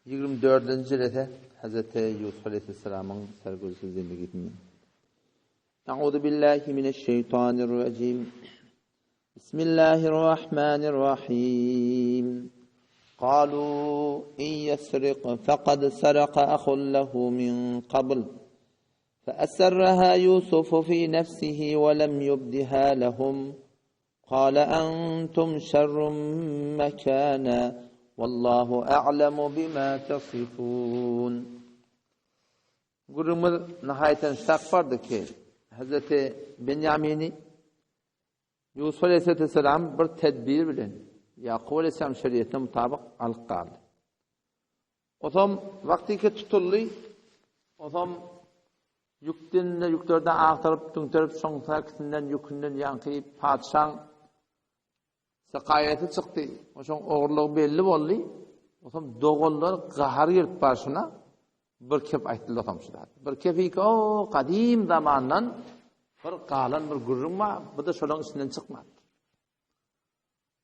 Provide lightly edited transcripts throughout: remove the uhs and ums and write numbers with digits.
24-nji jelese Hz. Ýusup aleýhissalamyň sergüzşti zindigisinden. A'udhu billahi mineşşeýtanirrajim. Bismillahirrahmanirrahim. Qalu in yasriq faqad saraka akhun lahu min qabl. فأسرها يوسف في نفسه ولم يبدها لهم قال أنتم شر مكانا والله أعلم بما تصفون Gürrüňimiz nihaýetden şak bardy ki, Hazreti Benýamini Ýusup aleyhisselam bir tedbir bilen Ýakup aleyhisselam şeriatine mutabyk alyp galdy. Osam wagtyky tutuldy, osam ýükden-de ýüklerden agtaryp, düňderip, şoň säkisinden, ýükünden ýaňky patyşaň sekaýaty çykdy. Oşoň ogurlygy belli boldy. Osam doganlar gahary gelip barşyna bir kep aýtdylar osam şu zat. Bir kepiki o gadym zamandan bir galan bir gürrüň bar, bu-da şolaryň içinden çykmapdyr.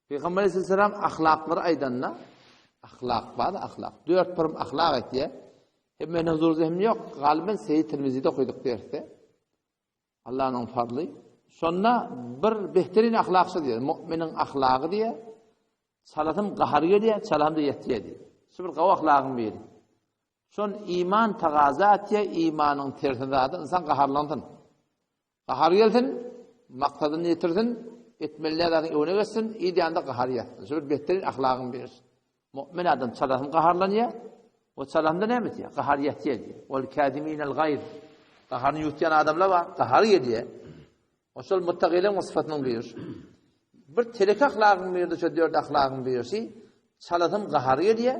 Pygamber aleyhisselam ahlaklary aýdanda, ahlak bar, ahlak. Dört pyrym ahlak aýtýar. Hem meniň huzurda hem ýok. Galyben Seýid Tirmizide okadyk derse. Allah'yň fadly. Şonda bir behterin ahlak şu diýär. Mu'miniň ahlagy diýär. Çalasym gahar gelýär, çalam da ýetýär diýär. Şu bir gawy ahlagyň biri. Şon iman tagaza atýar, imanyň tersi zady insan gaharlansyn. Gahary gelsin, maksadyny ýetirsin, etmeli zadyň öňüne geçsin, ideýanda gahary ýatsyn. Şu bir betterin ahlagyň birisi. Mu'min adam çalasyn gaharlanýar, o çalanda näme etýär? Gahary ýatýar diýýär. Wal kaziminel gaýz. Gaharyny ýutýan adamlar bar, gahary gelýär. O şol muttagylaryň syfatynyň birisi. Bir telek ahlagyň birisi, şu dört ahlagyň birisi, çalasyn gahary gelýär,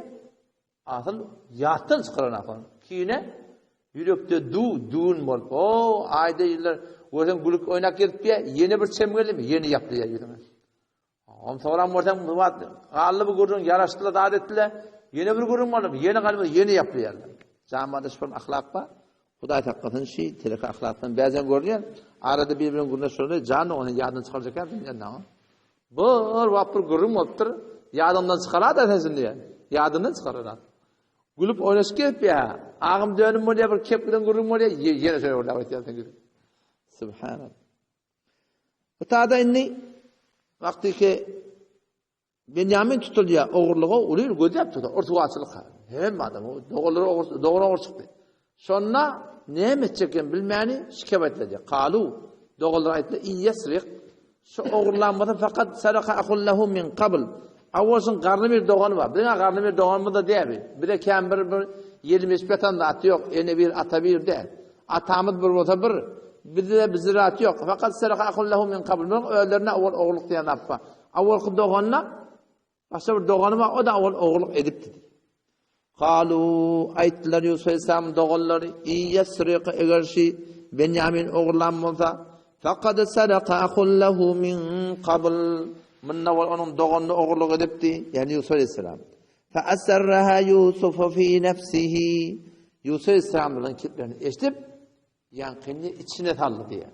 Asyl ýatdan çykaran asyl. Kine ýürekde duw, düwün bolup, o aýda ýyllar görseň gülüp oýnap gezip diýä, ýene bir çem geldimi, ýene ýaplaýar ýüzüňe. Om soram görseň bu wagt galdy bu gürrüň, ýaraşdylar, zat etdiler. Ýene bir gürrüň boldy, ýene galdy, ýene ýaplaýarlar. Jamada şu bir ahlak bar. Hudaý saklasyn şi telek ahlakdan bäzen görünýär. Arada bir-birini gürleşende jan ony ýadyndan çykarjak ýa Bir wagt bir gürrüň bolupdyr. Ýadyňdan çykarada sen şuny diýýär. Ýadyndan çykarar. Gülüp oýnaşyp gelip ýa. Agym dönüm bolýar, bir kep bilen gürrüň bolýar, ýene şeýle gürläp aýtýar sen gidip. Subhanallah. Bu tada indi wagty ki Benyamin tutulýar, ogurlyga uly gözläp durdy, ursuwaçylyk. Hemme adam dogrular dogry ogur çykdy. Şonda näme etjeklerini bilmäni şikep aýtdy. Kalu, doganlar aýtdy, in ýesrik, şu ogurlanmasa fakat saraka ahun lehu min kabl. Awal şuň garny bir dogany bar. Biziň garny bir doganymyz da däbi. Bize kän bir bir ýelmeşip ýatan zat ýok. Ene bir, ata bir däl. Atamyz bir bolsa bir. Bizde bir ziraat ýok. Fakat saraka ahun lehu min kabl. Munuň özlerine awal ogurlyk diýen zat bar. Awalky doganyna Başga bir dogany bar, o da owal ogurlyk edipdi diýdi. Galu, aýtdylar Ýusup aleyhisselamyň doganlary, In ýesriq, eger şi Benýamin ogurlan bolsa, faqad saraka ahun lehu min qabl. Munda owal onuň dogany ogurlyk edipdi, ýagny Ýusup aleyhisselam. Fa asarraha Ýusufu fi nefsihi. Ýusup aleyhisselam bilen keplerini eşidip, Ýaňkyny içine saldy diýýär.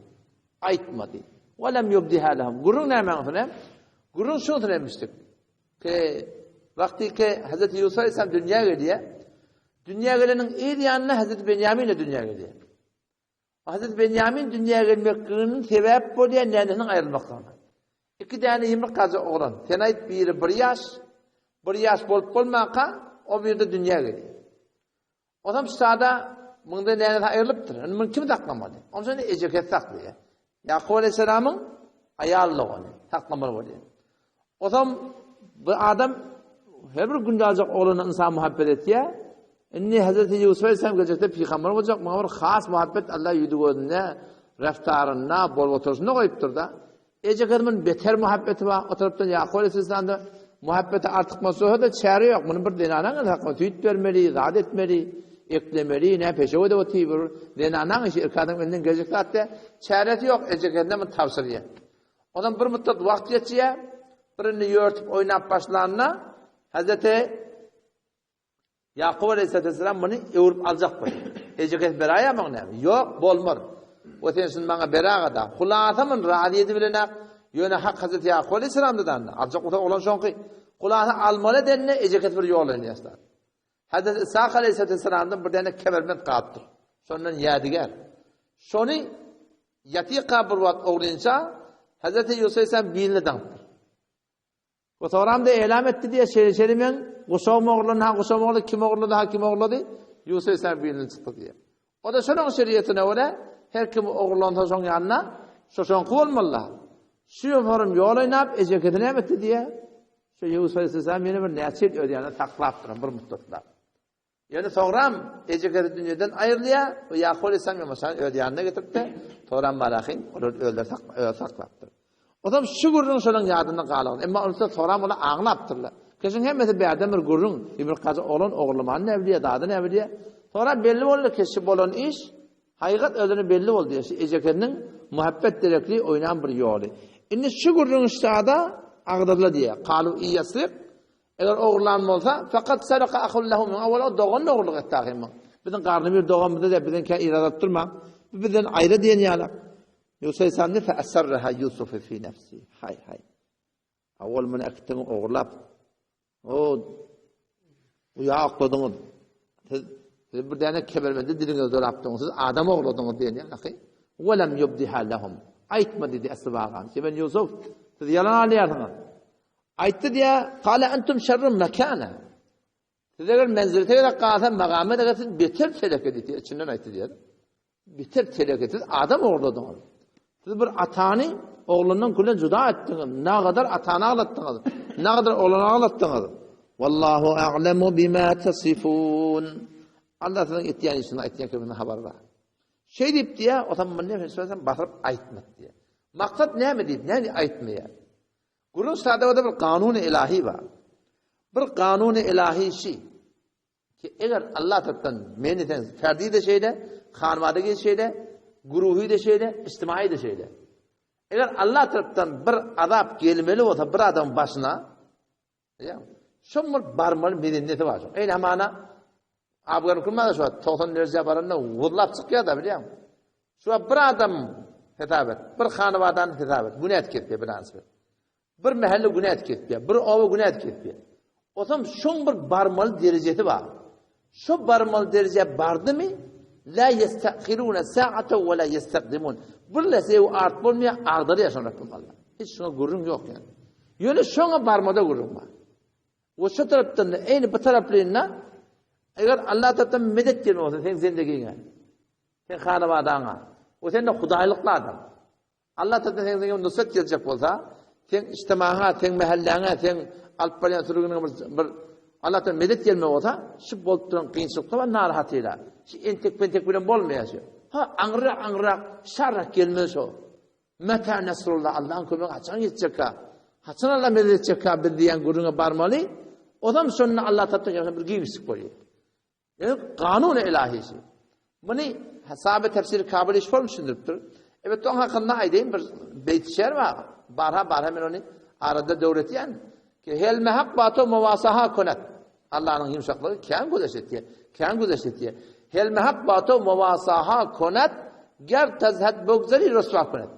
Aýtmady. Wa lem ýubdiha lehum. Gürrüň nämäň üstüne? Gürrüň şuň üstüne emmişdik. Ki wagty ki Hazreti Ýusup aleyhisselam dünýä gelýär. Dünýä geleniň yz ýanynda Hazreti Benýamin de dünýä gelýär. Hazreti Benýamin dünýä gelmekliginiň sebäp bolýar nänesiniň aýrylmaklygyna. Iki däne ýumruk gaja oglan. Sen aýt biri bir ýaş, bir ýaş bolup bolmanka o birde dünýä gelýär. Onam ştada munda näme aýrylypdyr. Indi muny kim saklamaly? Onsoň indi ejekesi saklaýar. Ýakup aleyhisselamyň aýal dogany saklamaly bolýar. Onsoň bu adam her bir günde oglana insan muhabbet etýär. Indi Hazreti Ýusup aleyhisselam geljekde pygamber boljak, muňa bir has muhabbet Allah ýüzi gözünde, reftarynda, bolup oturyşynda goýupdyr-da. Eje gyzymyň beter muhabbeti bar. O tarapdan Ýakup aleyhisselamda muhabbeti artykmaç bolsa-da çäre ýok. Muny bir zenanaň eli hakynda süýt bermeli, zat etmeli, eklemeli, nä peşew edip otyr bir zenanaň işi, erkek adamyň elinden geljek zat däl. Çäresi ýok, eje gyzyna muny tabşyrýar. Ondan bir muddat wagt geçýär. Bir indi ýörtüp oýnap başlanda Hazreti Ýakup aleyhisselam muny öwrüp aljak bolýar. Ejekesi beräýýär muňa näme? Ýok, bolmaz. O sen şuny maňa berägada. Hulasa muny razy edibilenak. Ýöne hak Hazreti Ýakup aleyhisselamda da. Aljak bolsa oglan şoňky. Hulasa almaly edende ejekesi bir ýol edýär. Hazreti Ishak aleyhisselamdan bir däne kemerment galypdyr. Şondan ýadygär. Şony ýatyka bir wagt ogrynça Hazreti Ýusup aleyhisselam biline daňypdyr. We soňram-da elam etdi diýýär, şeýle-şeýle meň guşagym ogurlandy, ha guşagym ogurlady, kim ogurlady, ha kim ogurlady? Ýusup aleyhisselam bilinden çykdy diýýär. O-da şonuň şeriýetine görä, her kim ogurlansa şoň ýanyna, şo şoňky bolmaly-da. Şu ýokarym ýol oýnap, ejekesi näme etdi diýýär? Şu Ýusup aleyhisselam ýene bir näçe ýyl öz ýanynda saklapdyr, bir muddatlap. Ýöne soňram ejekesi dünýeden aýrylýar we Ýakup aleyhisselam ýomaşany öz ýanyna getiripdi. Soňram Malahym olary özleri özi saklapdyr. Ozam şu gürrüň şolaň ýadynda galan. Emma onsa soňram olar aňlapdyrlar. Keşiň hemmesi bärden bir gürrüň. Bir gazy oglan ogurlamany näme bilýär, zady näme bilýär. Soňra belli boldy ki, şu bolan iş hakykat özüne belli boldy. Şu ejekesiniň muhabbet derekli oýnan bir ýoly. Indi şu gürrüň şada agdyrla diýýär. Kalu iýasrik Eger ogurlan bolsa, fakat saraka ahun lehu min awwal o dogan ogurlyk etdi ahym. Biziň garny bir doganymyzda da bizden kän yradat durma. Bu bizden aýra diýen ýaly. Ýusup aleyhisselam fe asarraha Yusuf fi nefsi. Hay hay. Awwal muny äkitdiň ogurlap. O uýa okladyňyz. Siz siz bir däne kemerbendi diliňize dolapdyňyz. Siz adam ogurladyňyz diýen ýaly. Ve lem yubdiha lehum. Aýtma diýdi Esbagan. Ki ben Yusuf siz ýalan alýarsyňyz. Aýtdy diýä, Kale entum şerrun mekana. Siz eger menzilete gerek galsa, magama gerek siz beter teleke diýdi, içinden aýtdy diýär. Beter teleke, siz adam ogurladyňyz. Siz bir atany oglundan külen juda etdiňiz. Nagadar atany aglatdyňyz. Nagadar ogluny aglatdyňyz. Wallahu a'lemu bima tasifun. Allah siziň etýän işiňizi aýtýan kimiň habary bar. Şeý diýip diýä, otam muny söz basyp aýtmady diýä. Maksat näme diýip, näme aýtmaýar? Gürrüň sadawada bir kanuny ilahi bar. Bir kanuny ilahi şi ki eger Allah tarapdan meni sen ferdi de şeýle, hanwada ge şeýle, guruhi de şeýle, ijtimai de şeýle. Eger Allah tarapdan bir azap gelmeli bolsa bir adamyň başyna, ýa şol bir barmaly medeniýeti bar. Eýne hamana Abgar kılmada şu 90 derejä baranda wuzlap çykýar da bilýäň. Şu bir adam hesap et, bir hanawadan hesap et, günä etdi bir ansy. Bir mähelle günä etdi, bir oba günä etdi. Osam şoň bir barmaly derejesi bar. Şu barmaly derejä bardymy? La yestahiruna sa'ata we la yestakdimun. Bir lese art bolmaýar, agdarýar şoň Rabbim Allah. Hiç şoňa gürrüň ýok ýani. Ýöne şoňa barmada gürrüň bar. We şu tarapdan-da, eýni bu taraplynda, eger Allah tarapdan medet gelme bolsa seň zendegiňe, seň hanabadaňa, we sen-de hudaýlykly adam. Allah tarapdan seň zendegiňe nusrat geljek bolsa, seň ijtimaňa, seň mähelläňe, seň alyp barýan sürgüniňe bir, bir Allah tarapdan medet gelme bolsa, şu bolup duran kynçylyklar we narahatlylar, şu entek-pentek bilen bolmaýar şu. Ha, aňryrak-aňryrak, şarrak gelmeli şo. Meta nasrullah, Allahyň kömegi haçan ýetjekkä? Haçan Allah medet etjekkä biz diýen gürrüňe barmaly. Ozam şonda Allah tarapdan ýagny bir giňişlik bolýar. Ýöne kanun ilahisi. Muny Sahabe tefsir Kabyl iş form düşündiripdir. Evet, oň hakynda aýdaýyn bir beýt şer bar. Barha barha men ony arada döwretýän. Ki helme hak bato muwasaha konet. Allanyň ýumşaklygy kän güzeşt etýär. Kän güzeşt etýär. Helme hak bato muwasaha konet, ger tezhet bogzeri rüswa konet.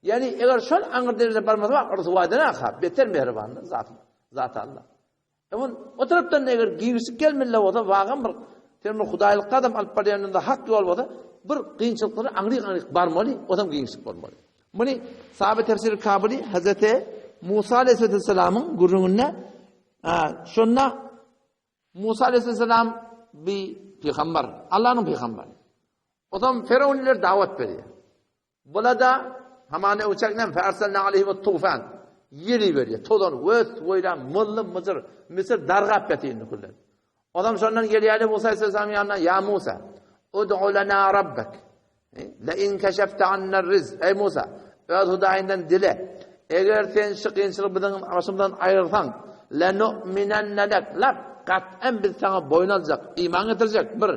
Ýani eger şol aňyr derejä barmasa bak rüswa eden ha beter mähribandyr zat zat Allah. Emun o tarapdan eger giňişlik gelmeli bolsa wagam bir sen bir hudaýlykda adam alyp barýanynda hak ýol bolsa bir kynçylyklara aňryk-aňryk barmaly, o hem giňişlik bolmaly. Muny Sahabe tefsiri Kabyly Hazreti Musa aleyhisselamyň gürrüňinde Şonda Musa aleyhisselam bir pygamber, Allah'ın pygamberi. O zaman Firavunlar davet berýär. Bula-da hamana uçakdan fearsalna aleyhim tufan. Ýeri berýär. Tozan wes weýran mylly myjyr Misir dargap ýatyr indi küllen. O zaman şondan gelýär Musa aleyhisselam ýanyna ya Musa ud'u lana rabbak. La in keşefte anna riz. Ey Musa, öz Hudaýyňdan dile. Eger sen şu kynçylygy biziň başymyzdan aýyrsaň, la nu'minenne lek. Lak, gat'an biz saňa boýun aljak, iman getirjek. Bir,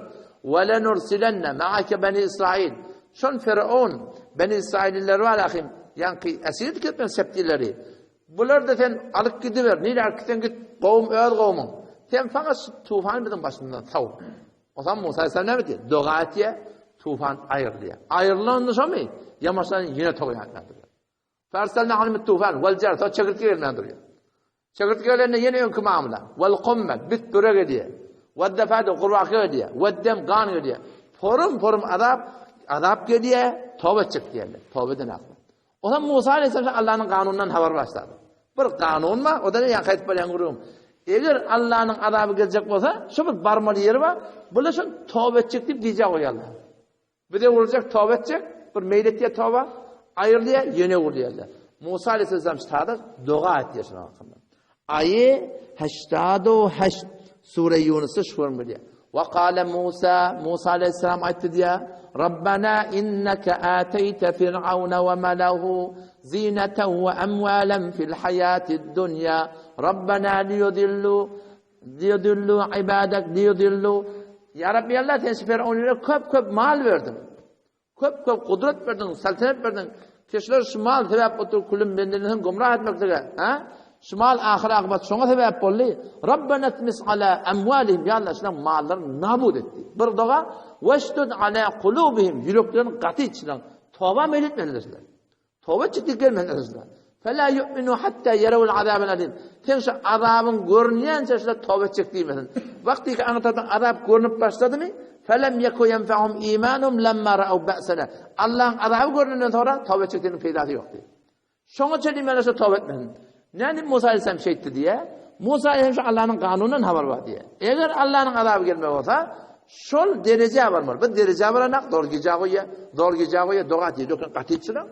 we lenursilenne ma'ake beni Israil. Şol Firavun, beni Israillileri bar ahim, ýaňky esir edip gitmen septileri. Bular da sen alyp gidiber, nirä alyp gitseň git, gowum öz gowumyň. Sen fakat şu tufany biziň başymyzdan saw. Onsoň Musa aleyhisselam näme etýär? Doga etýär, tufan aýrylýar. Aýrylanda şomy? Ýamaşdan ýene togýan durýar. Farsalna alim tufan wal jar, soň çekirtge gelmän durýar. Çekirtge gelende ýene öňki mamla. Wal qummal, bit börek edýär. Weddefadi gurbaka gelýär. Weddem gan gelýär. Porum-porum azap, azap gelýär, toba etjek diýerler. Toba eden akly. Ondan Musa aleyhisselam Allah'ın kanunundan habar başlady. Bir kanun bar, o da ne ýa gaýdyp barýan gürrüň. Eger Allah'ın azaby geljek bolsa, şu bir barmaly ýeri bar, bular şol toba etjek diýip gijä goýarlar. Bize urjak toba etjek, bir meýil etýär toba, aýrylýar, ýene urýarlar. Musa aleyhisselam ştada doga etýär şunuň hakynda. Aýy heştadu heşt Sure Ýunusda şu görüm gelýär. Wa kale Musa, Musa aleyhisselam aýtdy diýär, Rabbana inneke ateyte fir'auna we melehu zineten we amwalen fil hayatid dunya. Rabbana liyudillu liyudillu ibadak liyudillu Ya Rabbi Allah sen şu Firavunlara köp köp mal berdiň. Köp-köp gudrat berdiň, saltanat berdiň. Keşler şu mal sebäp otur külüm bendelerini gümrah etmeklige, ha? Şu mal ahyr akybat şoňa sebäp boldy. Rabbana tmis ala amwalihim ya Allah şular mallaryny nabut etdi. Bir doga weşdud ala kulubihim ýüreklerini gaty etdiler. Toba meýil etmediler. Toba ciddi gelmediler. Fela yu'minu hatta yarawul azabal alim. Sen şu azabyň görünýänçä şular toba etjek diýmesin. Wagty ki aňyrdan azap görünip başladymy? Felem yeku yenfa'hum imanuhum lemma ra'aw ba'sana. Allahyň azaby görnenden soňra toba etjek diýeniň peýdasy ýok diýdi. Şoňa çenli men şu toba etmesin. Nädip Musa aleyhisselam şeýtdi diýe? Musa aleyhisselam şu Allah'yň kanunyndan habar bar diýe. Eger Allah'yň azaby gelme bolsa, şol derejä barmaly. Bir derejä baranak zor gijä goýýar, zor gijä goýýar, doga diýip, dökün gaty içilen.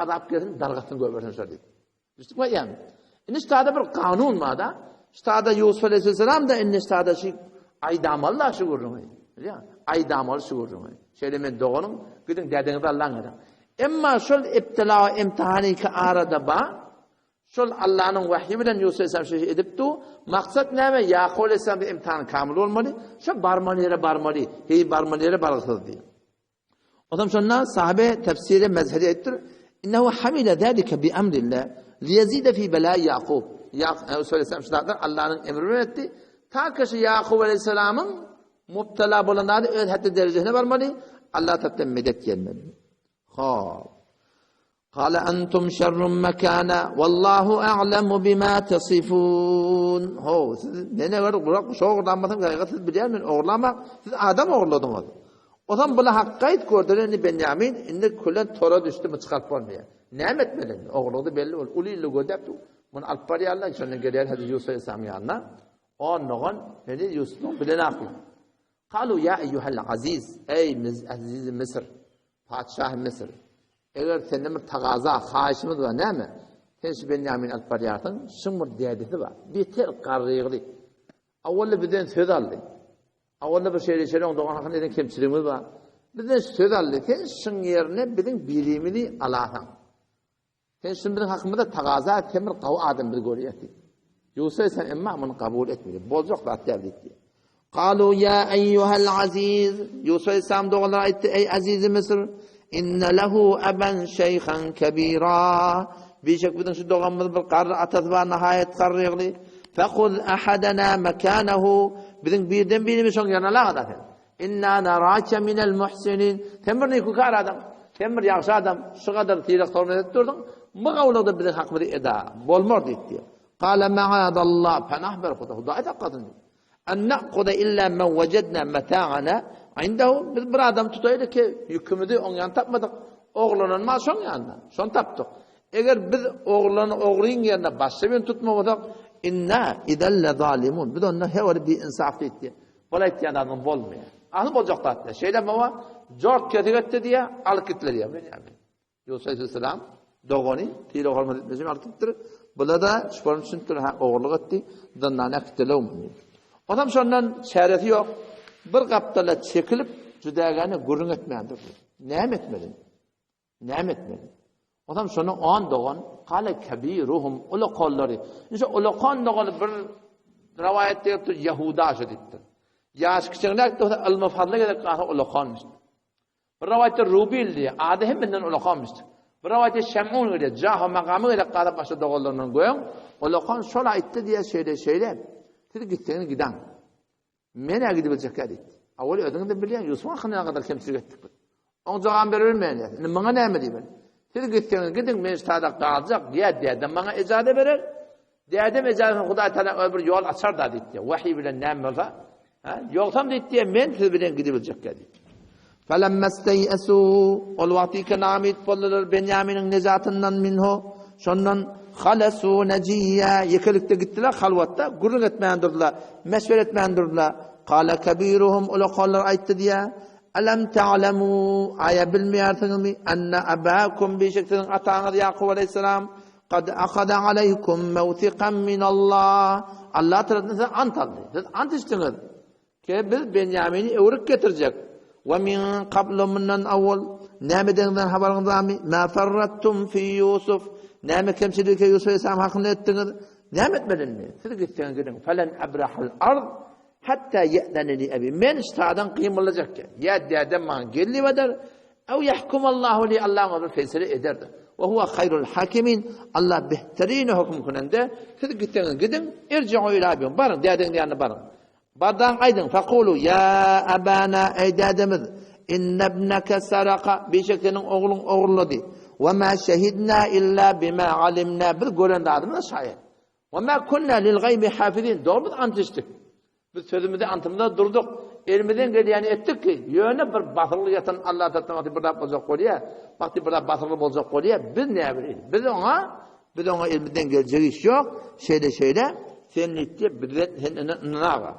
Azap gelsin, dargasyn göbersin şol diýip. Düşdük ýa? Indi ştada bir kanun bar da. Ştada Ýusuf aleyhisselam da indi ştada şu aýdamaly da şu gürrüňi. Bilýän? Aýdamaly şu gürrüňi. Şeýle men doganyň, gidiň dädeňizi Allaň ediň. Emma şol ibtila we imtihany ki arada ba, şol Allanyň wahyi bilen Ýusuf aleyhisselam şeýle edipdi. Maksat näme? Ýakup aleyhisselam imtihan kamil bolmaly. Şo barmaly ýere barmaly, heý barmaly ýere bargysyz diýip. Ondan şonda sahabe tefsiri mezheri aýtdyr. Innehu hamile zalika bi emrillah liyezide fi bela Yaqub. Ýakup aleyhisselam şu zatlar Allah'ın emri bilen etdi. Ta ki şu Ýakup aleyhisselamyň mubtala bolan zady öz haddi derejesine barmaly. Allah tarapdan medet gelmeli. Hop. Kale entum şerrun mekana wallahu a'lemu bima tasifun. Ho, siz mene göre gurak şo ogurlanmasam gaýgy siz bilýän men ogurlamak, siz adam ogurladyňyz. Ozam bula hakgaýt gördüler indi Benýamin indi külen tora düşdi mu çykaryp bolmaýar. Näme etmeli indi? Ogurlykda belli bol. Uly illi gözläp dur. Muny alyp barýarlar, şondan gelýär Hajy Ýusup aleyhisselam ýanyna. Onnogan meni Ýusubyň bilen akly. Kalu ýa eýýuhel aziz, eý aziz Misr, patyşahy Misr, eger senden bir tagaza, haýyşymyz bar, näme? Sen şu Benýamini alyp barýarsyň, şuň bir dädesi bar, beter garrygly. Awwalda bizden söz aldy. Awwalda bir şeýle şeýle oň dogan hakynda eden kemçiligimiz bar. Bizden söz aldy. Sen şuň ýerine biziň birimizi alasaň. Sen şuny biziň hakymyzda tagaza et, sen bir gawy adam biz görýäs diýdi. Ýusup aleyhisselam emma muny kabul etmedi. Boljak zat däl diýdi. Kalu ya eyyuhel aziz. Ýusup aleyhisselam doganlara aýtdy, eý azizi Misr, inne lehu aban şeyhan kebira. Bişek biziň şu doganymyz bir garry atasy bar, nihaýet garrygly. Fekuz ahadana mekanahu. Biziň birden birimiz şoň ýerine alaga sen. Inna narake minel muhsinin. Sen bir nikukar adam, sen bir ýagşy adam, şu gadar sylag hormat edip durduň, bu gawlykda biziň hakymyzy eda bolmar diýipdi. Kale maadallah, panah ber Huda, Hudaý saklasyn diýip. An na'kuda illa men wejadna mata'ana indahu. Biz bir adam tutaýdyk ki, ýükümizi oň ýanynda tapmadyk. Oglanan mal şoň ýanynda. Şony tapdyk. Eger biz oglany ogryň ýerine başga birini tutmasak, inna idan la zalimun. Biz onda her bir biinsaf diýipdi. Bol aýtýan zadyň bolmaýar. Asyl boljak zat däl. Şeýle mawa jort kesik etdi diýýär, alyp gitdiler diýýär. Benýamin. Ýusup aleyhisselam dogany sylag hormat etmesi alyp gitipdir. Bular-da şuny düşünipdir, ha ogurlyk etdi, zyndana äkitdiler muny. Onam şondan çäresi ýok. Bir gapdala çekilip, jüdägäne gürrüň etmän durdy. Näme etmeli? Näme etmeli? Onam şony on dogan, kale kebiruhum, ulakanlary. Indi ulakan dogany bir rowaýatda ýokdur, Ýahuda şu diýipdir. Ýaş kiçeňräk bolsa ylmy fazla gerek galsa ulakanmyş. Bir rowaýatda Rubil diýýär, ady hemmeden ulakanmyş. Bir rowaýatda Şemun diýýär, jahy makamy gerek galsa başga doganlaryndan göň, ulakan şol aýtdy diýýär, şeýle şeýle. Siz gitseňiz gidiň. Men-ä gidibiljekkä diýdi. Awal özüňiz-de bilýän, Ýusubyň hakynda nägadar kemçilik etdik biz. Oň jogabyn bere bilmeýän diýýär. Indi muňa näme diýmeli? Siz gitseňiz gidiň, men ştada galjak, ýa dädem maňa ejaza berer. Dädem ejaza Hudaý Taala özi bir ýol açar-da diýdi. Wahyý bilen näme bolsa, Ha, ýogsam diýdi, men siz bilen gidibiljek diýdi. Felemmasteýesu ol wagtyky namit boldular Benýaminiň nejatyndan minhu şondan halasu najiýa ýekelikde gitdiler halwatda gürrüň etmän durdular, meşweret etmän durdular. Kala kebiruhum ulakanlar aýtdy diýä. Alam ta'lemu aýa bilmeýärsiňizmi anna abakum bişek siziň ataňyz Ýakup aleýhissalam Kad akada aleýkum mewsikan minallah. Allah tarapyndan size ant aldy. Siz ant içdiňiz. Ki biz Benýamini öwrüp getirjek. We min qablu mundan awwal näme edenizden habaryňyz barmy? Ma farrattum fi Ýusuf. Näme kemçilik Ýusuf aleyhisselam hakynda etdiňiz? Näme etmeli indi? Siz gitseňiz gidiň. Falan abrahal ard hatta ye'zene li abi. Men ştadan gymyldajak. Ýa dädem maňa gel diýip eder. Ew yahkumallahu li Allahyň özi feýsele ederdi. We huwa haýrul hakimin Allah behterin höküm kynanda siz gitseňiz gidiň irji'u ila abikum baryň dädeňiziň ýanyna baryň. Bardaň aýdyň fekulu ýa abana eý dädemiz innebneke saraka bişek seniň ogluň ogurlady. We ma şehidna illa bima alimna biz gören zadymyza şaýat. We ma kunna lil gaýbi hafizin dogry biz ant içdik. Biz sözümize, antymyza durduk. Elimizden gelýäni etdik ki, ýöne bir basyrly ýatan Allah tarapdan wagty bir zat boljak bolýar, wagty bir zat basyrly boljak bolýar, biz näbileýin. Biz oňa, biz oňa elimizden geljek iş ýok, şeýle-şeýle, sen diýdi, bizden sen ynanaga.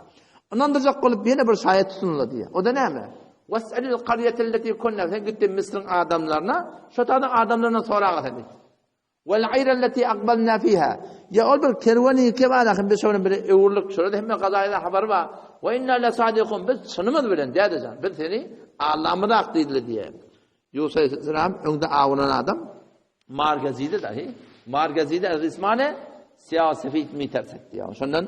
Ynandyrjak bolup ýene bir şaýat tutunla diýýär. O-da näme? Was'alil qarýatelleti kunna, sen gitdi Misriň adamlaryna, şo taýdan adamlaryndan soraga sen diýdi. Wal aýrallati akbalna fiha. Ýa ol bir kerwen ýeke bar ahym biz şonuň bile öwrülik şurada hemme gazaýda habary bar. Wa inna la sadiqun biz çynymyz bilen dädejan biz seni Allamyzak diýdiler diýýär. Ýusup aleyhisselam öňde awunan adam Margazide dahi. Margazide Rizmane siyah sefit mi terset diýýär. Şondan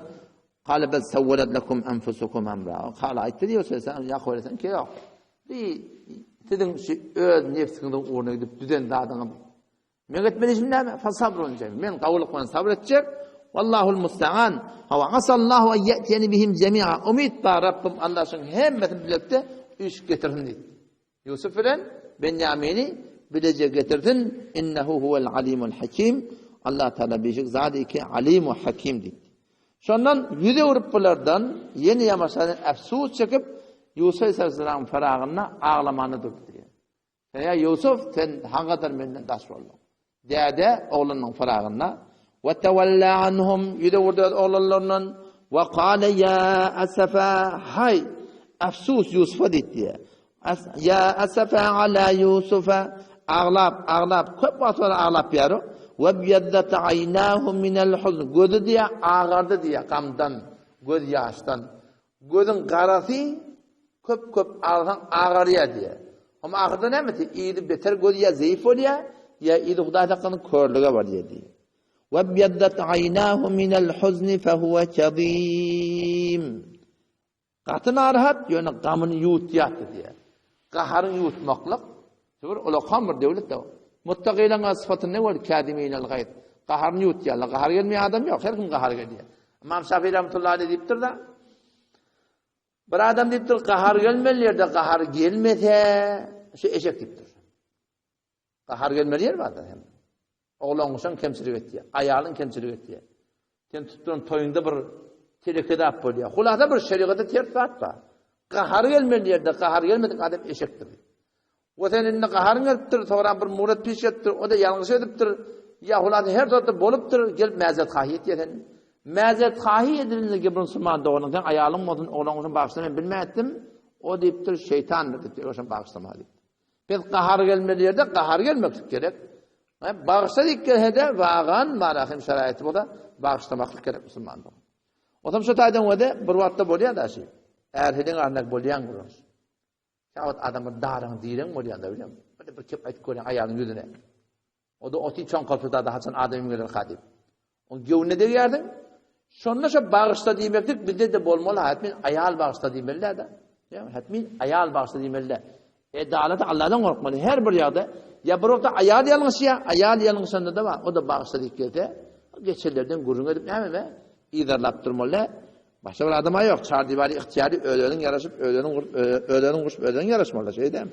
Kale bel sawwalat lekum enfusukum emra. Kale aýtdy diýýär Ýusup aleyhisselam Ýakup aleyhisselam ki ýok. Bi siziň şu öz nefsiňiziň ugruna gidip düzen zadyňyz Meň etmeli işim näme? Fasabrun jemil. Men gawulyk bilen sabyr etjek. Wallahul musta'an. Hawa asallahu en ye'tiyeni bihim jemi'a. Umyt bar Rabbim Allah şuň hemmesini bilelikde üýşüp getirsin diýdi. Ýusuf bilen Benýamini bileje getirsin. Innehu huwel alimul hakim. Allah Taala beşik zat iki alim we hakim diýdi. Şondan ýüz öwrüp bulardan ýene ýamaşadan äfsus çekip Ýusuf aleyhisselamyň faragynda aglamana durdy diýýär. Eý, Ýusuf, sen haňňadar menden daş bolduň. Däde oglunyň fyragynda, We tewella anhum, ýüz öwürdi öz oglanlaryndan, we kale ýa asafa, haý, afsus Ýusufa diýdi. Ýa asafa ala Ýusufa, aglap, aglap, köp wagt sonra aglap ýaru. We býezzat aýnahu minel huzn, gözi diýä agardy diýä gamdan, göz ýaşdan. Gözüň garasy köp-köp aglasaň agarýar diýýär. Amma ahyrda näme etýär? Yzy beter göz ýa zeýif bolýar, ýa yzy Hudaý saklasyn körlüge barýar diýýär. Webýaddat aýnahu minel huzni fehuwe kezim. Gaty narahat, ýöne gamyny ýuwutýardy diýýär. Gaharyňy ýuwutmaklyk bir ulakan bir döwlet-de. Muttakylaryň sypaty ne boldy? Käziminel gaýz. Gaharyny ýuwutýarlar. Gahary gelmeýän adam ýok. Her kim gahary gelýär. Ymam Şafii rahmetullahi aleýh diýipdir-de, bir adam diýipdir, gahary gelmeli ýerde gahary gelmese, şu eşek diýipdir. Gahar gelmeli ýer bar-da hem. Oglan-uşaň kemçilik etýär, aýalyň kemçilik etýär. Sen tutduran toýuňda bir teleke zat bolýar. Hulasa bir şerigata ters zat bar. Gahar gelmeli ýerde gahar gelmedik adam eşekdir. We sen indi gaharyň gelipdir, soňra bir murat piş etdir, o da ýalňyş edipdir. Ýa hulasa her zatda bolupdyr, gelip mäzeret hahy etýär sen. Mäzeret hahy edilende bir musulman doganyň sen aýalyň bolsun, oglan bolsun bagyşla men bilmän etdim. O diýipdir, şeýtandyr diýipdir, oşam bagyşlama diýipdir. Biz gahar gelmeli ýerde gahar gelmeklik gerek. Bagyşla diýip gelse-de wagan marahim şaraýaty bolsa bagyşlamaklyk gerek musulman dogan. Otam şu taýdan wede bir wagtda bolýar da şi. Är-hediň arasynda bolýan gürrüň. Käwagt adam bir daryň direň bolýan da bilýän. Bir bir kep aýtyp görýän aýalyň ýüzüne. O-da oty çoňkalsa da haçan adamym geler ka diýip. Oň göwnüne degýärsiň. Şonda şo bagyşla diýmeklik bizde-de bolmaly, hatmin aýal bagyşla diýmeli däl-de. Hatmin aýal bagyşla diýmeli däl. Edalata Allahdan gorkmaly. Her bir ýagda ýa bir wagtda aýal ýalňyşýar, aýal ýalňyşanda-da bar, o-da bagyşla diýip gelse, geçenlerden gürrüň edip näme be? Yzarlap durmaly däl. Başga bir adama ýok. Çar diwary ygtyýary öz-özüň ýaraşyp, öz-özüň gurup, öz-özüň gurşup, öz-özüň ýaraşmaly, şeý dämi?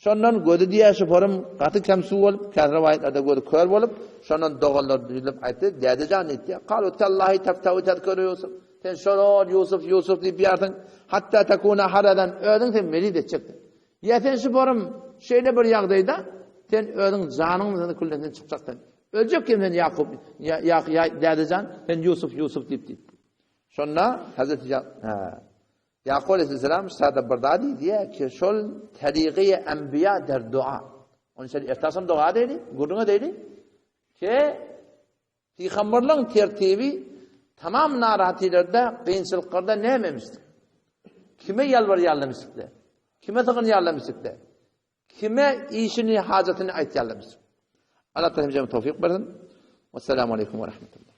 Şondan gözi diýýär şoforym gaty kem suw bolup, käbir rowaýatlarda gözi kör bolup, şondan doganlar düzülip aýtdy, Däde jan diýdi. Kalu tallahi taftau tezkuru Ýusuf. Sen şol ol Ýusuf, Ýusuf diýip ýarsyň. Hatta takuna haradan özüň sen merid etjeksin. Ýa sen şu borum şeýle bir ýagdaýda sen özüň janyň sen külden sen çykjaksyň. Öljek kim sen Ýakup, ýa ýa ýa dädejan, sen Ýusuf, Ýusuf diýip diýip. Şonda Hazreti ha Ýakup aleyhisselam sada bir zat diýdi ki şol tarigy enbiýa der dua. Onun için ertasam doga diýdi, gürrüňe diýdi ki Pygamberleň tertibi tamam narahatylerde, kynçylyklarda nämemişdik? Kime ýalbarýarlarmyşdykda? Kime sygynýarlarmyşdykda? Kime işini, hajatyny aýtýarlarmyşdyk? Allah Taala hemmämize towfyk bersin. Wessalamu aleýkum we rahmetullah.